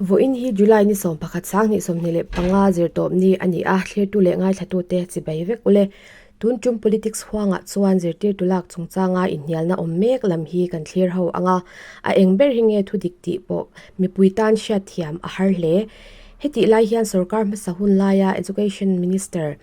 Vawiin hi July ni 11 2025 zirtawp ni a ni a, thlirtu leh ngaithlatute chibai vek ule. Tun tum politics huangah chuan zirtirtu lak chungchanga inhnialna awm mek lam hi kan thlir ho ang a, a eng ber hi nge thu dik tih pawh mipui tan hriatthiam a har hle. Hetih lai hian sorkar hmasa hun laia Education Minister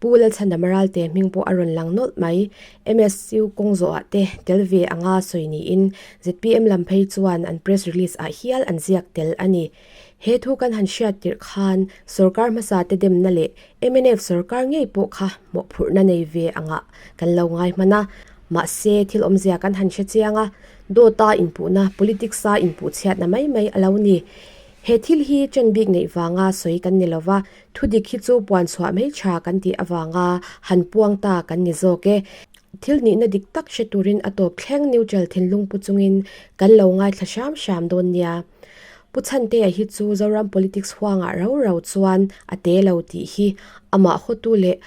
Pu Lalchhandama Ralte hming pawh a rawn lang nawlh mai. MSU kawng zawhah te tel ve anga sawi niin zpm lam phei chuan an press release ah hial an ziak tel a ni. He thu kan han hriat tirh khan sorkar hmasa te demna leh mnf sorkar ngei pawh kha mawhphurhna nei ve angah kan lo ngai hman a. Mahse thil awmzia kan han hre chiang a, dawta inpuhna, politics a inpuhchhiatna mai mai a lo ni. He thil hi chen bik neih vanga sawi kan ni lova, Thu dik hi chu puan chhuah mai tha kan tih avanga han puang ta kan ni zawk e. Thil nihna dik tak hre turin a tawp thleng neutral thinlung pu chungin kan lo ngaithla hram hram dawn nia. Pu Chhantea hi chu Zoram politics huangah rau rau chuan a te lo tih hi amah hawtu leh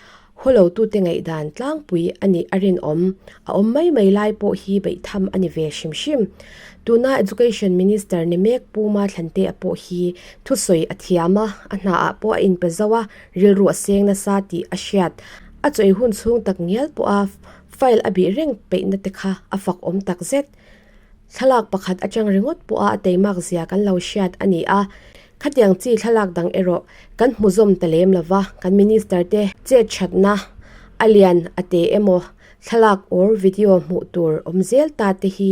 hawlotute ngaihdan tlangpui a nih a rinawm. A awm mai mai lai pawh hi beihtham a ni ve hrim hrim. Tuna Education Minister ni mek Pu Mathlantea pawh hi thusawi a thiam a, a hnaah pawh a inpe zo a, rilru a seng nasa tih a hriat. A chawi hun chhung tak ngial pawha file a bih reng peihna te kha a fak awm tak zet. Thlalak pakhat atang ringawt pawha a teimak zia kan lo hriat a ni a, khatiang chi thlalak dang erawh kan hmu zawm ta lem lova, kan minister te chet thatna a lian a te emaw thlalak or video hmuh tur awm zel ta te hi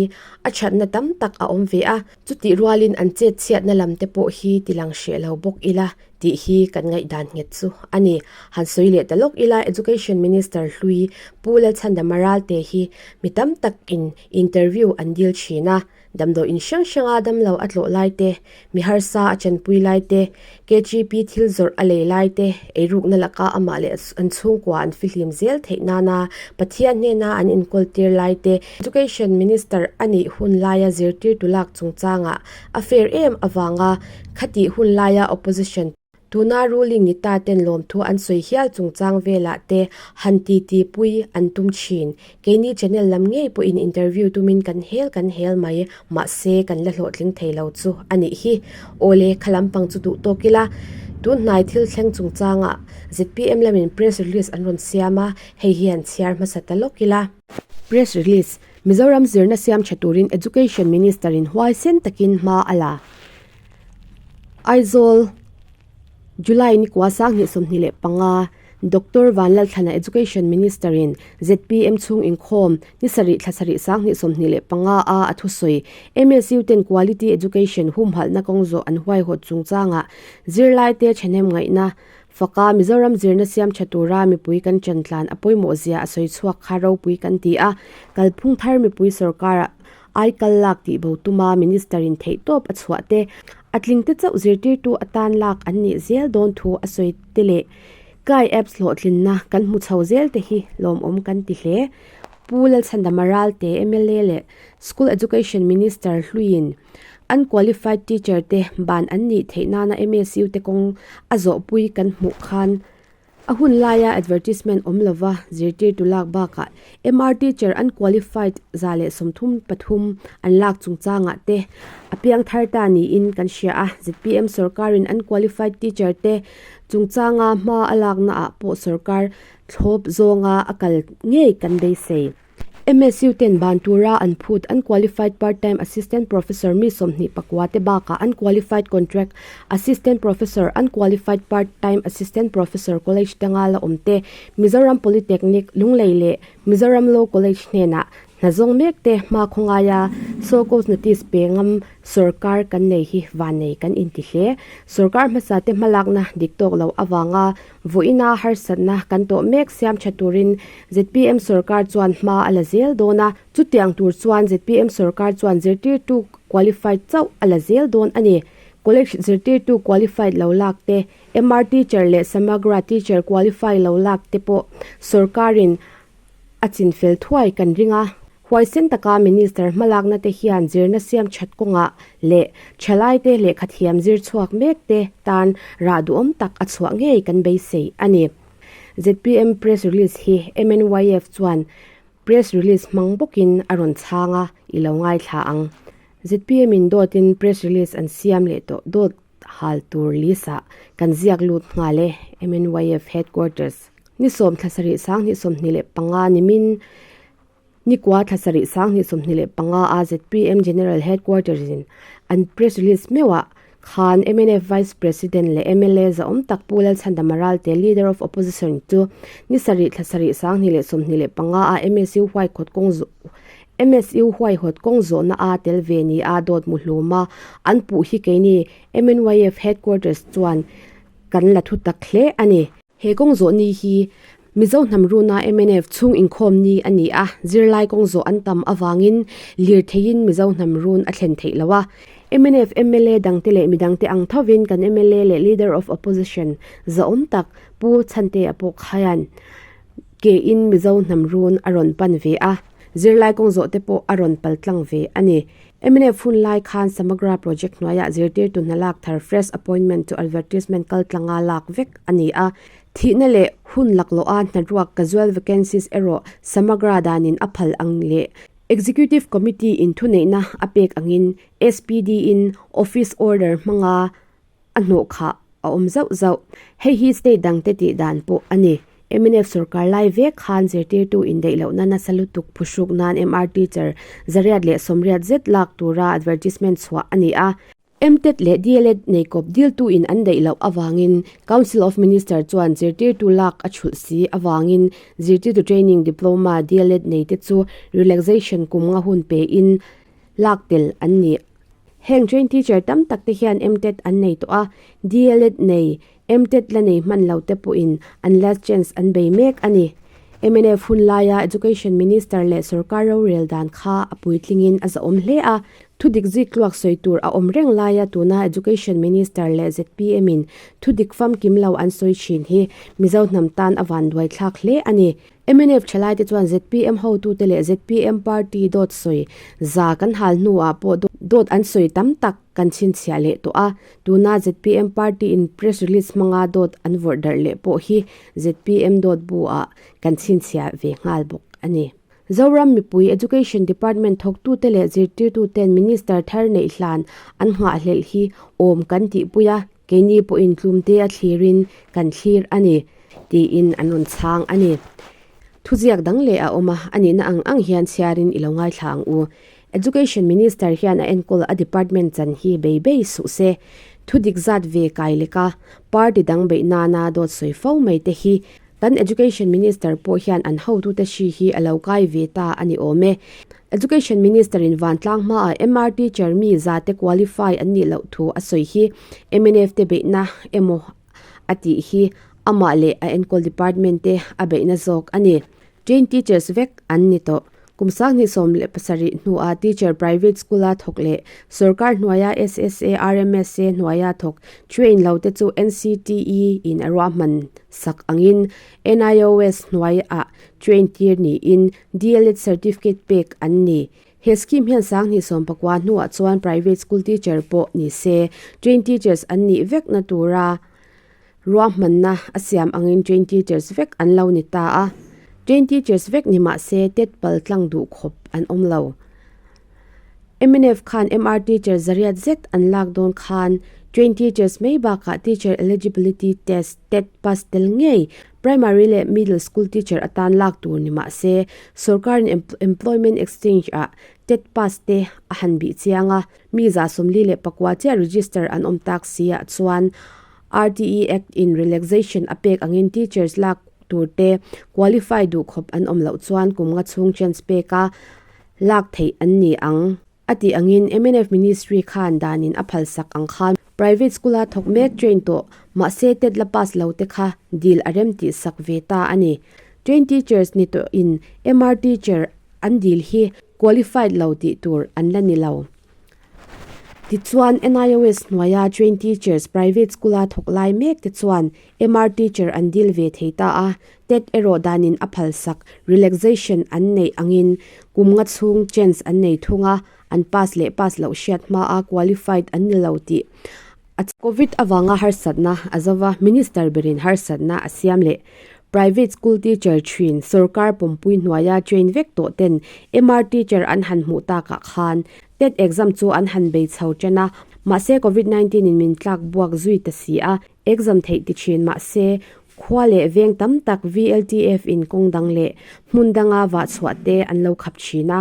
a thatna tam tak a awm ve a, chutih rualin an chet chhiatna lam te pawh hi tilang hreh lo bawk ila tih hi kan ngaihdan nghet chu a ni. Han sawi leh ta lawk ila Education Minister hlui Pu Lalchhandama Ralte hi mi tam takin interview an dil thin a, damdawi in hrang hranga damlo a tlawh lai te, mi harsa a chanpui lai te, KGP thil zawrh a lei lai te, eirukna laka amah leh an chhungkua an fihlim zel theih nana Pathian hnena an inkawl tir lai te, Education Minister a nih hun laia zirtirtu lak chungchangah a fair em avanga khatih hun laia opposition tuna ruling ni ta ten lawmthu an sawi hial chungchang velah te han titi pui an tum thin. Keini channel lam ngei pawhin interview tumin kan hel kan hel mai mahse kan la hlawhtling thei lo chu a nih hi. Awle kha lampang chu duh tawk ila tun hnai thil thleng chungchangah zpm lamin press release an rawn siam a, hei hi han chhiar hmasa ta lawk ila. Press release, Mizoram zirna siam tha turin Education Minister in huaisen takin hma a la. Aizawl, July nikua 2025, Doctor Vanlalthlana Education Minister in zpm chhung inkhawm ni sarih thla sarih 2025 a a thusawi MSU ten Quality Education humhalhna kawng zawh an huaihawt chungchangah zirlaite thahnem ngaihna Faka Mizoram zirna siam tha tura mipui kan ṭan tlan a pawimawh zia a sawi chhuak kha ropui kan ti a, kalphung thar mipui sorkara ai kal lak tih bo tuma Minister in theihtawp a chhuah te, a tling te chauh zirtirtu atan lak an nih zel dawn thu a sawi te leh Kai Apps hlawhtlinna kan hmu chho zel te hi lawmawm kan ti hle. Pu Lalchhandama Ralte mla leh School Education Minister Hluiin Unqualified teacher te ban an nih theih nana MSU te kawng a zawhpui kan hmuh khan a hun laia advertisement awm lova zirtirtu lak bakah MR teacher unqualified 133 an lak chungchangah te a piang thar ta niin kan hria a. Zpm sorkarin unqualified teacher te chungchanga hma a laknaah pawh sorkar thlawp zawnga a kal ngei kan beisei. MSU ten ban tura an phut unqualified part-time assistant professor mi 24 te bakah unqualified contract assistant professor, unqualified part-time assistant professor college danga la awm te, Mizoram Polytechnic, Lunglei leh Mizoram Law College hnenah hna zawng mek te hma khawngaia show cause notice pe ngam sorkar kan nei hi vannei kan inti hle. Sorkar hmasa te hmalakna dik tawk lo avanga Vawiina harsatna kan tawh mek siam tha turin zpm sorkar chuan hma a la zel dawn a, chutiang tur chuan zpm sorkar chuan zirtirtu qualified chauh a la zel dawn a ni. College zirtirtu qualified lo lak te, MR teacher leh Samagra teacher qualify lo lak te pawh sorkarin a chinfel thuai kan ring a. Huaisen taka Minister hmalakna te hian zirna siam that kawngah leh thalaite lehkhathiam zir chhuak mek te tan rah duhawm tak a chhuah ngei kan beisei a ni. Zpm press release hi MNYF chuan press release hmang bawkin a rawn chhang a, i lo ngaithla ang. Zpm in dawtin press release an siam leh tawh dawt. hal tur list ah kan ziak lut nghal e, MNYF Headquarters. Ni sawm thla sarih sanghnih 25 nimin Nikua thla sarih 2025 a zpm General Headquarters in an press release meuhah khan mnf Vice President leh mla zahawm tak Pu Lalchhandama Ralte Leader of Opposition chu ni sarih thla sarih 2025 a MSU huaihawt kawng MSU huaihawt kawng zawhna a tel ve ni a dawt muhluma an puh hi keini MNYF Headquarters chuan kan la thu tak hle a ni. He kawng zawh ni hi Mizo hnam runa mnf chhung inkhawm ni a ni a, zirlai kawng zawh an tam avangin lirtheiin Mizo hnam run a thlen theih lo a. Mnf mla dangte leh midangte ang thovin kan mla leh Leader of Opposition zahawm tak Pu Chhantea pawh khaian kein Mizo hnam run a rawn pan ve a, zirlai kawng zawh te pawh a rawn paltlang ve a ni. Mnf hun lai khan Samagra Project hnuaiah zirtirtu hna lak thar Fresh Appointment to Advertisement kaltlanga lak vek a ni a. Thihna leh hun laklawha hnaruak casual vacancies erawh Samagra danin a phal ang leh Executive Committee in thuneihna a pek angin SPD in Office Order hmanga A hnawh khah a awm zauh zauh. Hei hi state dangte tih dan pawh a ni. Mnf sorkar lai vek khan zirtirtu indaih lohna nasa lutuk phuhruk nan MR teacher 180 zet lak tura advertisement chhuah a ni a. MTET leh DLED nei kawp diltu in an daih loh avangin Council of Minister chuan zirtirtu lak a chhulh si avangin zirtirtu training diploma DLED nei te chu relaxation kum nga hun pe in lak tel an ni. Heng train teacher tam tak te hian MTET an nei tawh a, DLEd nei, MTET la nei hman lo te pawhin an last chance an bei mek a ni. Mnf hun laia Education Minister leh sorkar rorel dan kha a puitlingin a zahawm hle a, thudik ziktluak sawi tur a awm reng laia tuna Education Minister leh zpm in thudik famkim lo an sawi thin hi Mizo hnam tan a vanduai thlak hle a ni. Mnf thalaite chuan zpm hotute leh zpm party dawt sawi za kan hal hnuah pawh dawt an sawi tam tak kan chhinchhiah leh tawh a. Tuna zpm party in press release hmanga dawt an vawrh darh leh pawh hi zpm dawt bu ah kan chhinchhiah ve nghal bawk a ni. Zoram mipui Education Department thawktute leh zirtirtuten Minister thar neih hlan an nghahhlelh hi awm kan tihpui a. Keini pawhin tlumte a thlirin kan thlir a ni, tiin an rawn chhang a ni. Thuziak dang leh a awm a, a nihna ang ang hian chhiarin i lo ngaithla ang u. Education Minister hian a enkawl a department chan hi bei bei suh se. Thudik zat ve kai leka party dang beih nana dawt sawi fo mai te hi Kan Education Minister pawh hian an hotute hri hi a lo kai ve ta a ni awm e. Education Minister in vantlang hmaah MR teacher mi za te qualify an nih loh thu a sawi hi mnf te beihna emaw a tih hi amah leh a enkawl department te a beihna zawk a ni. Trained teachers vek an ni tawh. Kum 2017 hnuah teacher private school-a thawk leh sorkar hnuaia SSA, RMSA hnuaia thawk train lo te chu NCTE in a ruahman sak angin NIOS hnuaiah train tir niin DLEd certificate pek an ni. He scheme hian 2019 hnuah chuan private school teacher pawh ni se train teachers an nih vekna tura Ruahmanna a siam angin train teachers vek an lo ni ta a, train teachers vek ni mah se tet pal tlang duh khawp an awm lo. Mnf khan MR teacher zariat zet an lak dawn khan train teachers mai bakah teacher eligibility test, tet, pass tel ngei primary leh middle school teacher atan lak tur ni mah se sorkarin employment exchange ah tet pass te a han bih chiang a, mi 44 chiah register an awm tak si ah chuan RTE Act in relaxation a pek angin teachers lak tur te qualify duh khawp an awm loh chuan kum nga chhung chance pek a lak theih an ni ang a tih angin mnf ministry khan danin a phalsak ang khan private school a thawk mek train tawh mahse tet la pass lo te kha dil a rem tih sak ve ta a ni. Train teachers ni tawh in MR teacher an dil hi qualified lo tih tur an la ni lo. Tichuan, NIOS hnuaia trained teachers private school-a thawk lai mek te chuan MR teacher an dil ve thei ta a, tet erawh danin a phalsak, relaxation, an neih angin kum nga chhung chance an nei thung a, an pass leh pass loh hriat hmaa qualified an ni lo tih a Covid avanga harsatna a zova minister berin harsatna a siam leh private school teacher thin sorkar pawmpui hnuaia train vek tawh ten MR teacher an han hmuh takah khan Tet exam chu an han bei chho ṭan a, Mahse Covid 19 in min tlak buak zui ta si a, exam theih ti thin mahse khua leh veng tam tak VLTF in kawng dang leh hmun danga vah chhuah te an lo khap thin a.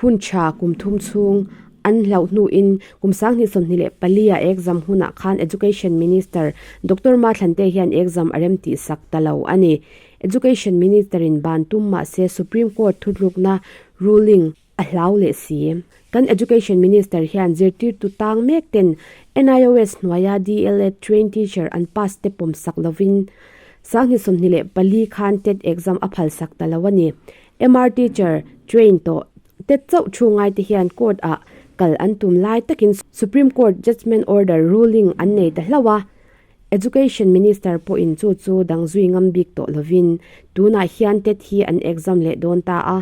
Hun tha kum thum chhung an hlauh hnuin kum 2024 ah exam hunah khan Education Minister Doctor Mathlante hian exam a rem tihsak ta lo a ni. Education Minister in ban tum mahse Supreme Court thutlukna ruling a hlau leh si. Kan Education Minister hian zirtirtu tang mek ten NIOS hnuaia DLEd trained teacher an pass te pawmsak lovin 2024 khan TET exam a phalsak ta lo a ni. MR teacher train tawh TET chauh thu ngai te hian court ah kal an tum lai takin Supreme Court judgement order ruling an nei ta hlauh a. Education Minister pawhin chu chu dang zui ngam bik tawh lovin tunah hian TET hi an exam leh dawn ta a,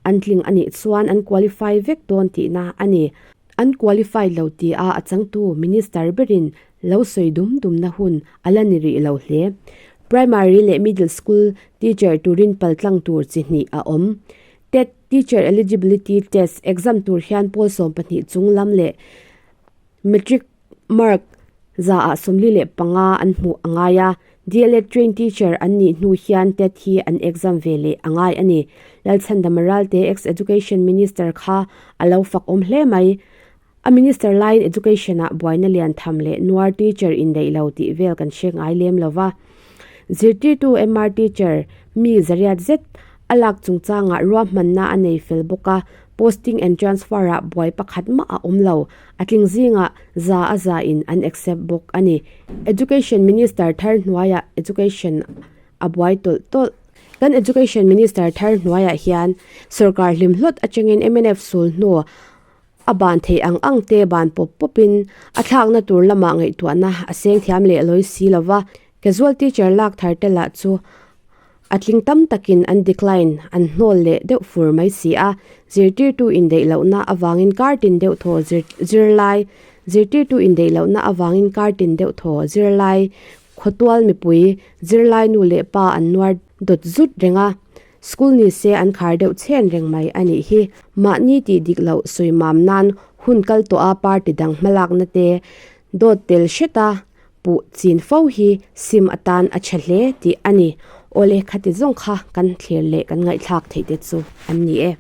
an tling a nih chuan an qualify vek dawn tihna a ni. An qualify lo tia a changtu Minister berin lo sawi dum dumna hun a la ni rih lo hle. Primary leh Middle School teacher turin paltlang tur chi hnih a awm. TET, Teacher Eligibility Test, exam tur hian pawl 12 chung lam leh Matric mark 45% an hmuh a ngai a, DLEd trained teacher an nih hnu hian TET hi an exam ve leh a ngai a ni. Lalchhandama Ralte ex-Education Minister kha a lo fak awm hle mai. A minister laiin education ah buaina lian tham leh nuar teacher indaih lo tih vel kan hre ngai lem lo va. Zirtirtu MR teacher mi zariat zet a lak chungchangah ruahmanna a nei fel bawk a, posting and transfer ah buai pakhat mah a awm lo. A tling zingah za a za in an accept bawk a ni. Education Minister thar hnuaiah education a buai tawlh tawlh. Kan Education Minister thar hnuaiah hian sorkar hlim hlawt atangin mnf sul hnu a ban theih ang ang te ban pawp pawpin a thlakna tur lamah ngaihtuahna a seng thiam leh lawi si lova. Casual teacher lak thar te lah chu a tling tam takin an decline an hnawl leh deuh fur mai si a, zirtirtu indaih lohna avangin kar tin deuh thaw zirlai zirtirtu indaih lohna avangin kar tin deuh thaw zirlai khawtual mipui zirlai nu leh pa an nuar dawt zut reng a, school ni se an khar deuh chhen reng mai a nih hi. Mahni tih dik loh sawi mam nan hun kal tawh a party dang hmalakna te dawt tel hret a. Puh chin fo hi sim atan a tha hle tih a ni. Awle khati zawng kha kan thlir leh kan ngaihthlak theih te chu an ni e.